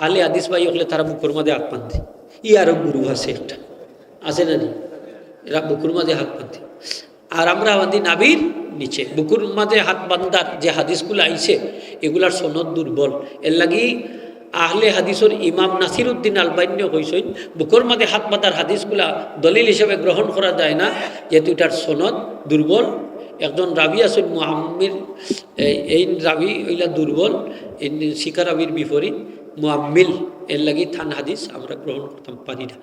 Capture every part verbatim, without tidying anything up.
আহলে হাদিস ভাই অকলে তারা বুকুর মাঝে হাত বান্ধে। ই আরো গুরু আছে একটা, আছে না নি? এরা বুকুর মাঝে হাত বান্ধে। আর আমরা বান্ধি নাভির নিচে। বুকুর মাঝে হাত বান্ধার যে হাদিসগুলা আইছে, এগুলার সনদ দুর্বল। এর লাগি আহলে হাদিসর ইমাম নাসিরউদ্দিন আলবানিয়ে কইছইন, বুকুর মাঝে হাত বান্ধার হাদিসগুলা দলিল হিসাবে গ্রহণ করা যায় না, যেহেতু এটার সনদ দুর্বল। একজন রাবি আছইন মুআম্মিল, এই, এই রাবি অইলা দুর্বল, এই সিকা রাবির বিপরীত মুআম্মিল, এর লাগি তান হাদিস আমরা গ্রহণ করতাম পারি না।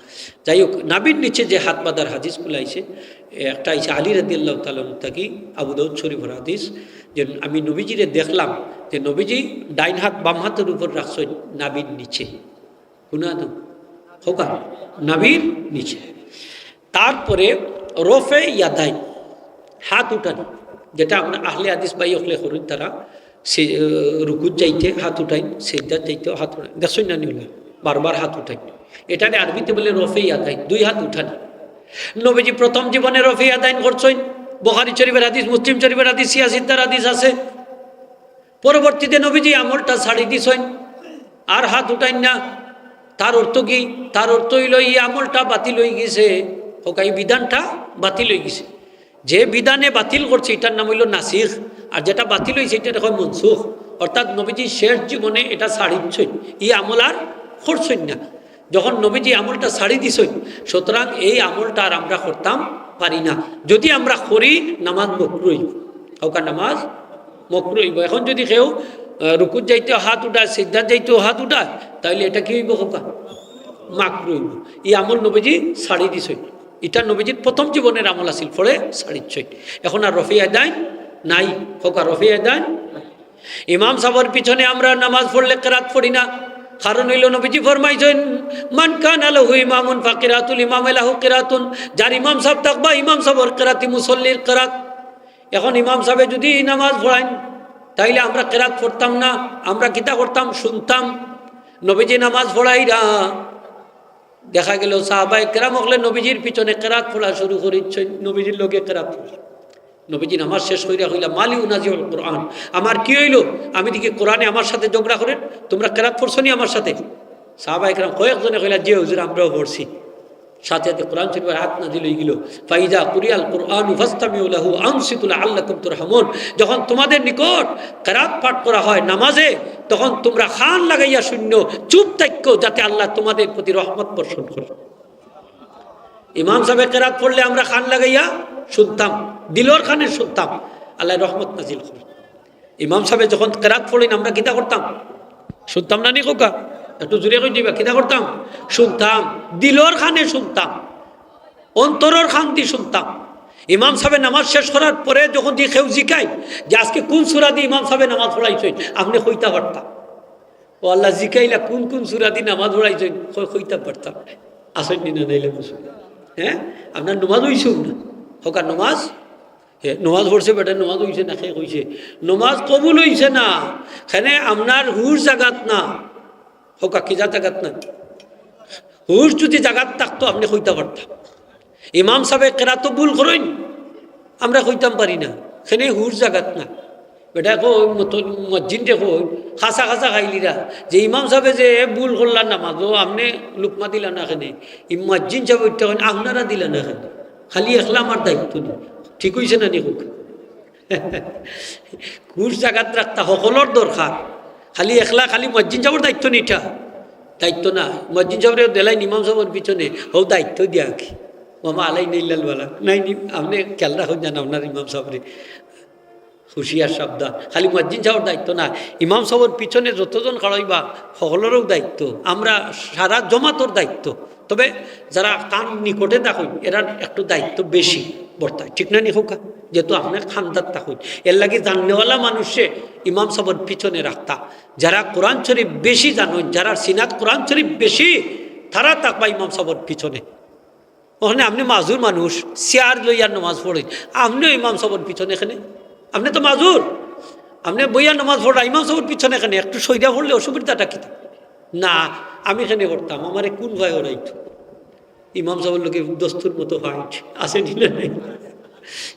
যাই হোক, নাভির নিচে যে হাত বাঁধার হাদিসগুলা আইছে, একটা আইছে আলী রাদিয়াল্লাহু তাআলা আনহু থাকি, আবু দাউদ শরীফর হাদিস, যে আমি নবীজিরে দেখলাম যে নবীজি ডাইন হাত বাম হাতর উপর রাখছইন নাভির নিচে। হুনা তো, হোকা, নাভির নিচে। তারপরে রফে ইয়াদাইন, হাত উঠানি, যেটা আমরা আহলে হাদিস ভাই অকলে করইন, তারা সে, আহ, রুকুত যাইতে হাত উঠাইন, সেজদাত যাইতেও হাত উঠাইন। দেখছইন না নি অলা? বারবার হাত উঠাইন। এটারে আরবিতে বলে রফে ইয়াদাইন, দুই হাত উঠানি। নবীজি প্রথম জীবনে রফে ইয়াদাইন করছইন। বুখারী শরীফর হাদিস, মুসলিম শরীফর হাদিস, সিয়াসিত্তার হাদিস আছে। পরবর্তীতে নবীজি আমলটা ছাড়ি দিছইন, আর হাত উঠাইন না। তার অর্থ কি? তার অর্থ অইলো ই আমলটা বাতিল অইগেছে। হোকা, ই বিধানটা বাতিল অইগেছে। যে বিধানে বাতিল করছে, এটার নাম অইলো নাসিখ, আর যেটা বাতিল অইছে, এটারে কয় মনসুখ। অর্থাৎ নবীজি শেষ জীবনে এটা ছাড়ি দিছইন, ই আমল আর করছইন না। যখন নবীজি আমলটা ছাড়ি দিছইন, সুতরাং এই আমলটা আর আমরা করতাম পারি না। যদি আমরা করি, নামাজ মকরু অইবো। হোকা, নামাজ মকরু অইবো। এখন যদি কেউ, আহ, রুকুত যাইতেও হাত উঠায়, সিজদাত যাইতেও হাত উঠায়, তাইলে এটা কি অইবো? হোকা, মাকরু অইবো। ই আমল নবীজি ছাড়ি দিছইন। এটা নবীজির প্রথম জীবনের আমল আছিল, পরে ছাড়ি দিছইন। এখন আর রফে ইয়াদাইন নাই। হোকা, রফে ইয়াদাইন। ইমাম সাবর পিছনে আমরা নামাজ পড়লে কেরাত পড়ি না, কারণ অইলো নবীজি ফরমাইছইন, "মান কানা লাহু ইমামুন ফাকিরাতুল ইমামে লাহু কিরাতুন।" যার ইমাম সাব থাকবা, ইমাম সাবর কেরাতই মুসল্লির কেরাত। এখন ইমাম সাবে যদি নামাজ পড়াইন, তাইলে আমরা কেরাত পড়তাম না, আমরা কিতা করতাম? শুনতাম। নবীজি নামাজ পড়াইরা, দেখা গেল সাহাবায়ে কেরাম অকলে নবীজির পিছনে কেরাত পড়া শুরু করিছইন, নবীজির লগে কেরাত পড়া। নবীজি নামাজ শেষ করিয়া কইলা, "মালি উনাজিউল কুরআন, আমার কি অইলো? আমি দেখি কোরআনে আমার সাথে ঝগড়া করের, তুমরা কেরাত পড়ছো নি আমার সাথে?" সাহাবায়ে কেরাম কয়েকজনে কইলা, "জি হুজুর, আমরাও পড়ছি।" সাথে সাথে কোরআন শরীফর আয়াত নাজিল অইগেলো, "ফাইজা কুরিআল কুরআনু ফাস্তামিউ লাহু আনসিতু লাআল্লাকুম তুরহামুন।" যখন তোমাদের নিকট কেরাত পাঠ করা হয় নামাজে, তখন তোমরা কান লাগাইয়া শুনো, চুপ থাকো, যাতে আল্লাহ তোমাদের প্রতি রহমত বর্ষণ করে। ইমাম সাবে কেরাত পড়লে আমরা কান লাগাইয়া শুনতাম, দিলর কানে শুনতাম, আল্লাহ রহমত নাজিল করে। ইমাম সাবে যখন কেরাত পড়ইন, আমরা কিতা করতাম? শুনতাম না নি? হোকা, একটু জোরে কই দিবা, কিতা করতাম? শুনতাম, দিলর কানে শুনতাম, অন্তরর কান দি শুনতাম। ইমাম সাবে নামাজ শেষ করার পরে যখন দি কেউ জিকাইন যে, "আজকে কুন সূরা দি ইমাম সাবে নামাজ পড়াইছইন?" আপনে কইতা পারতা? ও আল্লাহ, জিকাইলা কুন কুন সূরা দি নামাজ পড়াইছইন? কই-, কইতা পারতাম। আছইন নি না নাইলে বুঝুন। হ্যাঁ, আপনার নামাজ অইছে না? হোকা, নামাজ, হে, নামাজ পড়ছে বেটা, নামাজ অইছে না, কে কইছে? নামাজ কবুল অইছে না। কেনে আপনার হুশ জাগাত না। হোকা, কিতা জাগাত না? হুশ যদি জাগাত থাকতো, আপনে কইতা পারতা। ইমাম সাবে কেরাতো ভুল করইন, আমরা কইতাম পারি না, কেনে হুশ জাগাত না। বেটা কই, মত-, মুয়াজ্জিনরে কই, খাসা খাসা খাইলিরা, যে ইমাম সাবে যে ভুল করলা নামাজো, আপনে লুকমা দিলা না কেনে? ই মুয়াজ্জিন সাবে উঠিয়া কইন, "আপনারা দিলা না কেনে? খালি একলা আমার দায়িত্ব নি?" ঠিক অইছে না নি? হোক। হুশ জাগাত রাখতা হকলর দরকার। খালি একলা, খালি মুয়াজ্জিন সাবর দায়িত্ব নি ইটা? দায়িত্ব না। মুয়াজ্জিন সাবরে দিলাইন ইমাম সাবর পিছনে, হউ দায়িত্ব দিয়া কি? ওয়া মা আলাইনা ইল্লাল বালাগ। নাই নি, আপনে খেয়াল রাখইন যেন আপনার ইমাম সাবরে। হুঁশিয়ার সাবধান। খালি মুয়াজ্জিন সাবর দায়িত্ব না, ইমাম সাবর পিছনে যতজন খাড়াইবা, হকলরও দায়িত্ব। আমরা সারা জমাতর দায়িত্ব। তবে যারা কান নিকটে থাকইন, এরার একটু দায়িত্ব বেশি বর্তায়, ঠিক না নি হোকা? যেহেতু আপনে খান্দাত থাকইন, এর লাগি জাননেওয়ালা মানুষে ইমাম সাবর পিছনে রাখতা। যারা কোরআন শরীফ বেশি জানইন, যারা সিনাত কোরআন শরীফ বেশি, তারা থাকবা ইমাম সাবর পিছনে। ওখানে আপনে মাজুর মানুষ, চেয়ার লইয়া নামাজ পড়ইন, আপনেও ইমাম সাবর পিছনে কেনে? আপনে তো মাজুর, আপনে বইয়া নামাজ পড়রা, ইমাম সাবর পিছনে কেনে? একটু সইরা পড়লে অসুবিধাটা কিতা? না, আমি কেনে করতাম, আমারে কুন ভাই ওরাইতো? ইমাম সাবর লগে দস্তুর মতো fight আছে নি না নাই?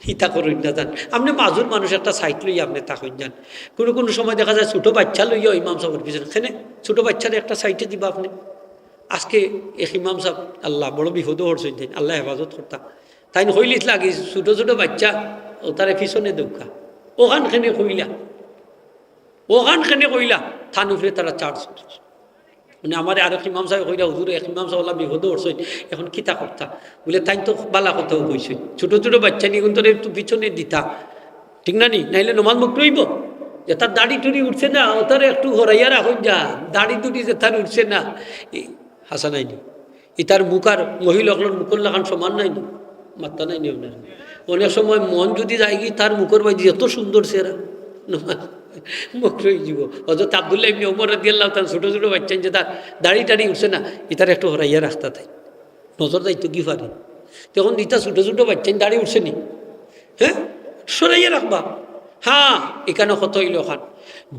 ইতা করইন না যান। আপনে মাজুর মানুষ, একটা সাইড লইয়া আপনে থাকইন যান। কুনু কুনু সময় দেখা যায় ছোট বাইচ্চা লইয়া ইমাম সাবর পিছনে, কেনে ছোট বাইচ্চারে একটা সাইডে দিবা আপনে। আজকে এক ইমাম সাব, আল্লাহ, বড় বিপদো পড়ছইন তাইন, আল্লায় হেফাজত করতা। তাইন কইলিছলা কি, ছোট ছোট বাইচ্চা, অতারে পিছনে দেউক্কা। অখান কেনে কইলা, অখান কেনে কইলা, তান উপরে তারা চার্জ। মানে, আমারে আরেক ইমাম সাবে কইলা, "হুজুর, এক ইমাম সাব অলা বিপদো পড়ছইন, এখন কিতা করতা?" বুলে, "তাইন তো বালা কথাউ কইছইন, ছোট ছোট বাইচ্চা নি, ইগুনতরে একটু পিছনে দিতা, ঠিক না নি? নাইলে নমাজ মকরু অইবো।" যেতার দাড়ি টুড়ি উঠছে না, অতারে একটু হরাইয়া রাখইন যান, দাড়ি টুড়ি যেতার উঠছে না। এই হাছা নায় নি? ইতার মুখ আর মহিলা অকলর মুখর লাখান সমান নায় নি? মাত্তা নায় নি আপনার? অনেক সময় মন যুদি যায়গি তার মুখর বায়দি, এত সুন্দর চেহারা, নমাজ মকরু অইযিবো। হযরত আব্দুল্লাহ ইবনে ওমর রাদিয়াল্লাহু তাআলা ছোট ছোট বাইচ্চাইন যেতার দাড়ি টাড়ি উঠছে না, ইতারে একটু হরাইয়া রাখতা তাইন। নজর যাইতো গি পারে। তখন ইতা ছোট ছোট বাইচ্চাইন দাড়ি উঠছে নি? হ্যাঁ? সরাইয়া রাখবা। হ্যাঁ, ইখানো কথা অইলো অখান।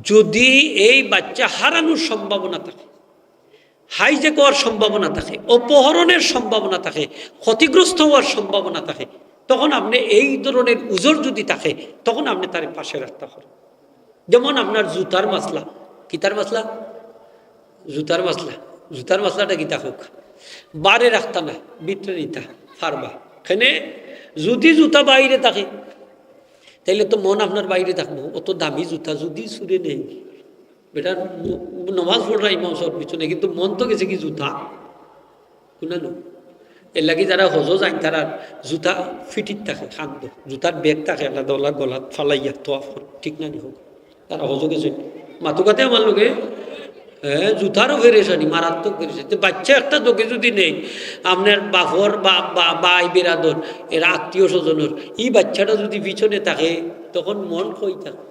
যুদি এই বাইচ্চা হারানোর সম্ভাবনা থাকে, হাইজ্যাক অওয়ার সম্ভাবনা থাকে, অপহরণের সম্ভাবনা থাকে, ক্ষতিগ্রস্ত অওয়ার সম্ভাবনা থাকে, তখন আপনে এই ধরনের উজর যুদি থাকে, তখন আপনে তারে পাশে রাখতা পারইন। যেমন আপনার জুতার মাসলা, কিতার মাসলা? জুতার মাসলা। জুতার মাসলাটা কিতা কউক্কা? বারে রাখতা না, ভিতরে নিতা পারবা। কেনে যুদি জুতা বাইরে থাকে, তাইলে তো মন আপনার বাইরে থাকবো। অত দামি জুতা যুদি চুরে নেয়, বেটা, নমাজ পড়রা ইমাম সাবর পিছনে, কিন্তু মন তো গেছে গি জুতা। হুনইন নি? এরলাগি যারা হজো যাইন, তারার জুতা ফিটিত থাকে, কান্দো, জুতার ব্যাগ থাকে, আলাদা অলা গলাত ফালাইয়া তওয়াফ করইন, ঠিক না নি? তারা হজো গেছইন, মাতুক্কা তে আমার লগে, হ্যাঁ, জুতারও পেরেশানি, মারাত্মক পেরেশানি। তে বাইচ্চা একটা যোগে যুদি নেইন, আপনার বাপর বা, বা, ভাই বেরাদর, এর আত্মীয় স্বজনর, ই বাইচ্চাটা যুদি পিছনে থাকে, তখন মন কই থাকে?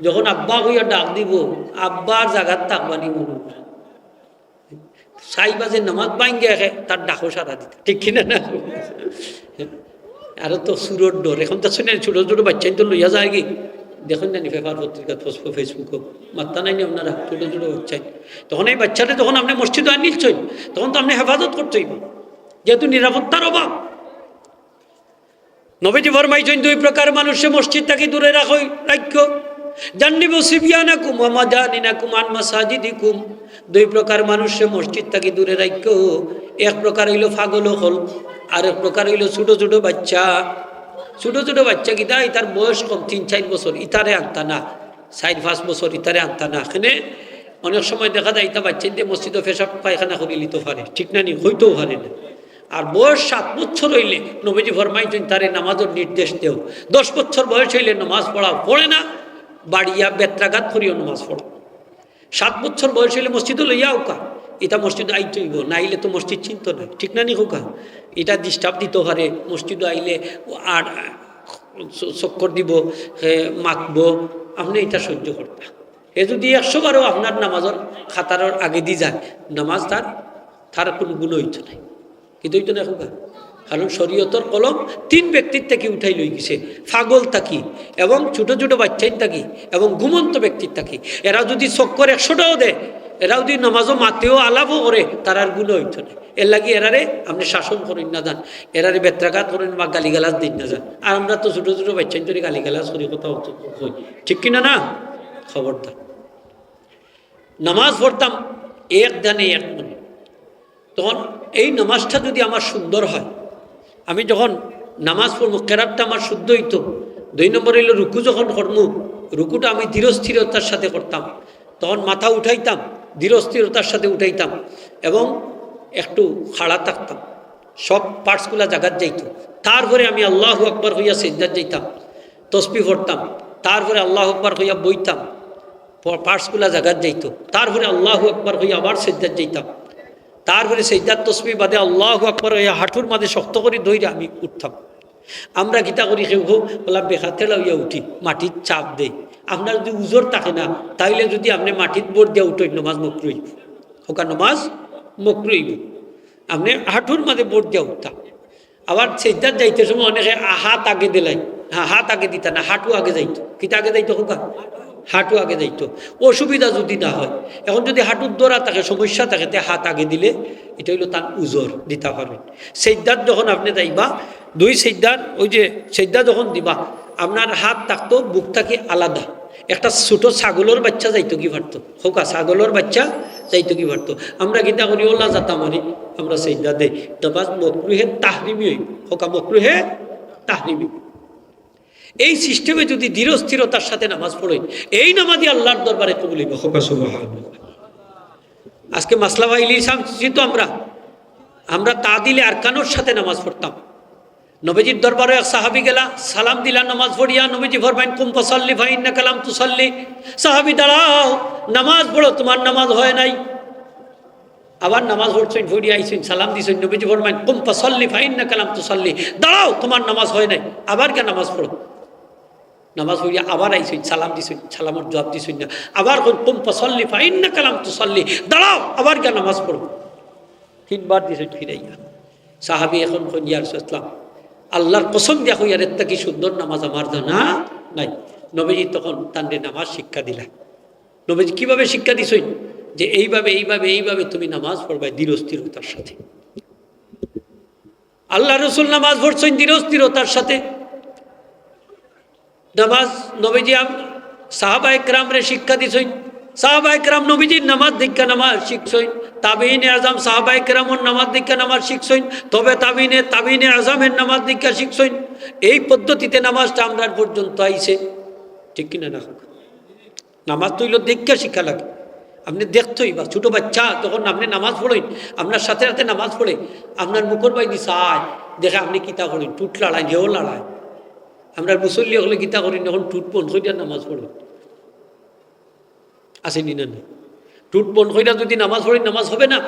যখন আব্বা কইয়া ডাক দিবো, আব্বার জাগাত থাকবা নি মনো করি। চাইবা যে নমাজ ভাঙ্গিয়া একে তার ডাকো সাড়া দিতা, ঠিক কিনা না? আরো তো চুরর ডর, এখন তো শুনেন ছোট ছোট বাইচ্চাইন তো লইয়া যায়গি, দেখইন না নি পেপার পত্রিকাত, ফেস-, ফেসবুকো, মাত্তা নায় নি আপনারা? ছোট ছোট বাইচ্চাইন, তখন এই বাইচ্চারে যখন আপনে মসজিদো আনিলছইন, তখন তো আপনে হেফাজত করতে অইবো, যেহেতু নিরাপত্তার অভাব। নবীজি ফরমাইছইন, দুই প্রকার মানুষরে মসজিদ থাকি দূরে রাখো, রাখো। জান্নিবু সিবিয়ানাকুম ওয়া মাজানিনাকুম আন মাসাজিদিকুম। দুই প্রকার মানুষরে মসজিদ থাকি দূরে রাখো। এক প্রকার অইলো পাগল অকল, আরেক প্রকার অইলো ছোট ছোট বাইচ্চা। ছোট ছোট বাইচ্চা কিতা, ইতার বয়স কম, তিন চাইর বছর, ইতারে আনতা না। চাইর পাঁচ বছর ইতারে আনতা না। কেনে অনেক সময় দেখা যায়, ইতা বাইচ্চাইন্তে মসজিদো পেশাব পায়খানা করিলিতো পারে, ঠিক না নি? অইতেও পারে না। আর বয়স সাত বছর অইলে নবীজি ফরমাইছইন, তারে নমাজর নির্দেশ দেও। দশ বছর বয়স অইলে নমাজ পড়াও, পড়ে না, বাড়িয়া বেত্রাঘাত করিও নমাজ পড়াও। সাত বছর বয়স অইলে মসজিদো লইয়া আউক্কা, ইতা মসজিদো আইতে অইবো, না আইলে তো মসজিদ চিনতো না, ঠিক না নি কউক্কা? ইতা disturb দিতো পারে, মসজিদো আইলে আর চ-, চক্কর দিবো, হে, মাতবো, আপনে ইতা সহ্য করতা। হে যুদি একশো বারও আপনার নমাজর কাতারর আগেদি যায়, নমাজ তার, তার কুনু গুনা অইতো নায়। কিন্তু অইতো নায় কউক্কা? কারণ শরীয়তর কলম তিন ব্যক্তির থাকি উঠাই লই গেছে, পাগল থাকি এবং ছোট ছোট বাইচ্চাইন থাকি এবং ঘুমন্ত ব্যক্তির থাকি। এরা যুদি চক্কর একশোটাও দেয়, এরা যুদি নমাজো মাতেও আলাপও করে, তারার গুনা অইতো নায়। এরলাগি এরারে আপনে শাসন করইন না যান, এরারে বেত্রাঘাত করইন বা গালিগালাজ দিন না যান। আর আমরা তো ছোট ছোট বাইচ্চাইন্তরে গালিগালাজ করি, কথা অত কই, ঠিক কিনা না? খবরদার। নমাজ পড়তাম এক ধ্যানে এক মনে। তখন এই নমাজটা যুদি আমার সুন্দর হয়, আমি যখন নমাজ পড়মু, কেরাতটা আমার শুদ্ধ অইতো। দুই নম্বর অইলো রুকু যখন করমু, রুকুটা আমি ধীর স্থিরতার সাথে করতাম, তখন মাথা উঠাইতাম, ধীর স্থিরতার সাথে উঠাইতাম এবং একটু খাড়া থাকতাম, সব পার্টসগুলা জাগাত যাইতো। তারপরে আমি আল্লাহু আকবার কইয়া সেজদাত যাইতাম, তসবি পড়তাম, তারপরে আল্লাহু আকবার কইয়া বইতাম, প-, পার্টসগুলা জাগাত যাইতো, তারপরে আল্লাহু আকবার কইয়া আবার সেজদাত যাইতাম, তারপরে সেজদাত তসবি বাদে আল্লাহু আকবার কইয়া হাঁটুর মাঝে শক্ত করি ধইরা আমি উঠতাম। আমরা কিতা করি, কেউ কেউ অলা বেকাতেড়া অইয়া উঠি, মাটিত চাপ দেই। আপনার যুদি উজর থাকে না, তাইলে যুদি আপনে মাটিত ভর দিয়া উঠইন, নমাজ মকরু অইবো। কউক্কা, নমাজ মকরু অইবো। আপনে হাঁটুর মাঝে ভর দিয়া উঠতা। আবার সেজদাত যাইতে সময় অনেকে আ-, হাত আগে দিলাই, হ্যাঁ, হাত আগে দিতা না, হাঁটু আগে যাইতো। কিতা আগে যাইতো কউক্কা? হাঁটু আগে যাইতো। অসুবিধা যুদি না হয়, এখন যুদি হাঁটুর দরা থাকে, সমস্যা থাকে, তে হাত আগে দিলে ইটা অইলো তান উজর, দিতা পারইন। সেজদাত যখন আপনে যাইবা, দুই সেজদার, ওই যে সেজদা যখন দিবা, আপনার হাত থাকতো বুক থাকি আলাদা। একটা ছোট ছাগলর বাচ্চা যাইতো কি পারতো? কউক্কা, ছাগলর বাচ্চা যাইতো কি পারতো? আমরা কিতা করি? ওলা যাতা মারি, আমরা সেজদা দেই। নামাজ মকরুহে তাহরিমি অইবো। কউক্কা, মকরুহে তাহরিমি। এই সিস্টেমে যদি ধীর স্থিরতার সাথে নামাজ পড়ইন, এই নামাজই আল্লার দরবারে কবুল অইবো। কউক্কা, সুবহানাল্লাহ। আজকে মাসলা ফাইলি সামছি তো আমরা, আমরা তাদিলে আরকানর সাথে নামাজ পড়তাম। নবীজির দরবারো এক সাহাবী গেলা, সালাম দিলা নামাজ পড়িয়া, নবীজি ফরমাইন, "কুম ফাসাল্লি ফাইন্নাকা লাম তুসাল্লি।" সাহাবী, "দাঁড়াও, নামাজ পড়ো, তুমার নামাজ হয় নাই।" আবার নামাজ পড়ছইন, পড়িয়া আইছইন, সালাম দিছইন, নবীজি ফরমাইন, "কুম ফাসাল্লি ফাইন্নাকা লাম তুসাল্লি।" "দাঁড়াও, তুমার নামাজ হয় নাই, আবার গিয়া নামাজ পড়ো।" নামাজ পড়িয়া আবার আইছইন, সালাম দিছইন, সালামর জবাব দিছইন না। আবার কইন, "কুম ফাসাল্লি ফাইন্নাকা লাম তুসাল্লি।" "দাঁড়াও, আবার গিয়া নামাজ পড়ো।" তিনবার দিছইন ফিরাইয়া। সাহাবী অখন কইন, "ইয়া রাসূলুল্লাহ, আল্লার কসম দিয়া কইয়ার, এর থাকি সুন্দর নামাজ আমার জানা নাই।" নবীজি তখন তানরে নামাজ শিক্ষা দিলা। নবীজি কিভাবে শিক্ষা দিছইন? যে এইভাবে, এইভাবে, এইভাবে তুমি নামাজ পড়বায় ধীর স্থিরতার সাথে। আল্লার রসুল নামাজ পড়ছইন ধীর স্থিরতার সাথে। নামাজ নবীজি আম-, সাহাবা একরামরে শিক্ষা দিছইন। সাহাবা একরাম নবীজির নামাজ দেখিয়া নামাজ শিখছইন। তাবিইনে আজম সাহাবা একরামর নামাজ দেখিয়া নামাজ শিখছইন। তবে তাবিইনে, তাবিইনে আজমের নামাজ দেখিয়া শিখছইন। এই পদ্ধতিতে নামাজটা আমরার পর্যন্ত আইছে, ঠিক কিনা না? নামাজ তো অইলো দেখিয়া শিখা লাগে। আপনে দেখতে অইবা, ছোট বাচ্চা তখন আপনে নামাজ পড়ইন, আপনার সাথে সাথে নামাজ পড়ে, আপনার মুখর বায়দি চায়, দেখে আপনে কিতা করইন, ঠুট লড়াইন, হেও লড়ায়। আমরার মুসল্লি অকলে কিতা করইন, অখন ঠুট বন্ধ করিয়া নামাজ পড়ইন। আছে নি না নাই? ঠুট বন্ধ করিয়া যদি নামাজ পড়ইন, নামাজ হবে না।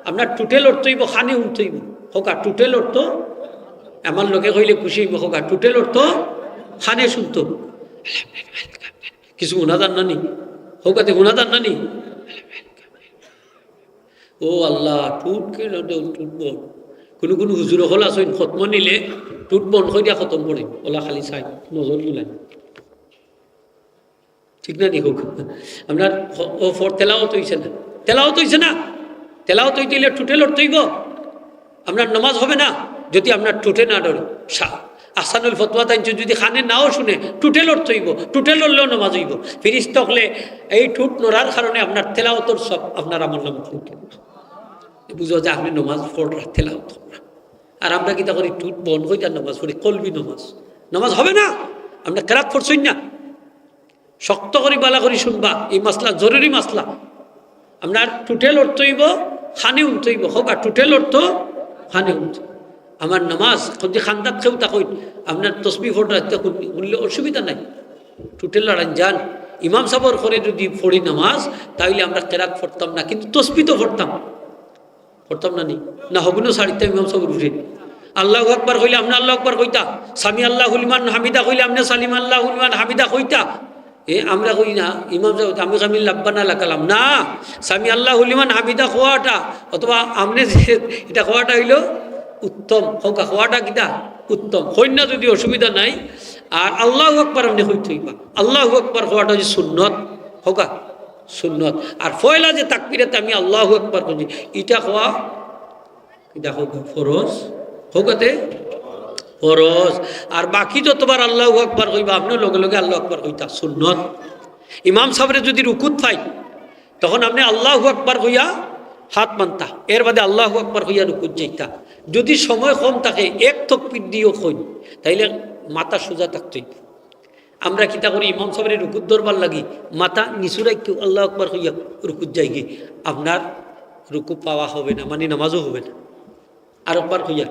আপনার ঠুটে লড়তে অইবো, কানে হুনতে অইবো। কউক্কা, ঠুটে লড়তো, আমার লগে কইলে খুশি অইবো, কউক্কা, ঠুটে লড়তো, কানে হুনতো। কিছু হুনা যার না নি? কউক্কা তে হুনা যার না নি? ও আল্লাহ, ঠুট কে লড়ে, ঠুট বন্ধ। কুনু কুনু হুজুর অকল আছইন, খতম নিলে ঠুট বন্ধ করিয়া খতম পড়ে। ওলা খালি চাইন, নজর বুলাইন। ঠিক না নি? কউক্কা, আপনার হ-, ও ফর তেলাওত অইছে না, তেলাওত অইছে না, তেলাওত অইতে অইলে ঠুটে লড়তে অইবো। আপনার নামাজ হবে না যদি আপনার ঠুটে না লড়ে। শা-, আহসানুল ফতোয়াত আনছইন, যদি কানে নাও হুনে, ঠুটে লড়তে অইবো, ঠুটে লড়লেও নামাজ অইবো। ফিরিস্তা অকলে এই ঠুট নড়ার কারণে আপনার তেলাওতর সব আপনার আমলনামাত লিখে। বুঝো যে আপনে নামাজ পড়রা, তেলাওত কররা। আর আমরা কিতা করি? ঠুট বন্ধ করিয়া নামাজ পড়ি, কলবি নামাজ। নামাজ হবে না, আপনে কেরাত পড়ছইন না। শক্ত করি ভালা করি হুনবা, এই মাসলা জরুরি মাসলা। আপনার ঠুটে লড়তে অইবো, কানে হুনতে অইবো। কউক্কা, ঠুটে লড়তো, কানে হুনতো। আমার নামাজ যদি কান্দাত কেউ থাকইন, আপনার তসবি পড়রা হুনলে অসুবিধা নাই, ঠুটে লড়াইন যান। ইমাম সাবর ঘরে যদি পড়ি নামাজ, তাইলে আমরা কেরাত পড়তাম না, কিন্তু তসবি তো পড়তাম। পড়তাম না নি? না, হগুনও ছাড়িতাম ইমাম সাবর উপরে। আল্লাহু আকবার কইলে আপনে আল্লাহু আকবার কইতা, সামি আল্লাহু লিমান হামিদা কইলে আপনে সামি আল্লাহু লিমান হামিদা কইতা। এ, আমরা কই না, ইমাম সাব, আমি কইমু লাব্বানা লাকাল হামদ। না, সামি আল্লাহু লিমান হামিদা কওয়াটা, অথবা আপনে যে ইটা কওয়াটা অইলো উত্তম, কউক্কা কওয়াটা কিতা? উত্তম। কইন না যদি অসুবিধা নাই। আর আল্লাহু আকবার আপনে কইতে অইবা। আল্লাহু আকবার কওয়াটা অইছে সুন্নত, কউক্কা সুন্নত। আর পয়লা যে তাকবিরাতে আমি আল্লাহু আকবার কইছি, ইটা কওয়া, ইটা কউক্কা ফরজ, কউক্কা তে ফরজ। আর বাকি যতবার আল্লাহু আকবার কইবা, আপনেও লগে লগে আল্লাহু আকবার কইতা, সুন্নত। ইমাম সাবরে যদি রুকুত পাই, তখন আপনে আল্লাহু আকবার কইয়া হাত বানতা, এর বাদে আল্লাহু আকবার কইয়া রুকুত যাইতা। যদি সময় কম থাকে, এক তকবির দিও কইন, তাইলে মাথা সোজা থাকতে অইবো। আমরা কিতা করি, ইমাম সাবরে রুকুত ধরবার লাগি মাথা নিচু রাখিয়া আল্লাহু আকবার কইয়া রুকুত যাইগি, আপনার রুকু পাওয়া হবে না, মানে নামাজও হবে না। আরকবার কইয়া,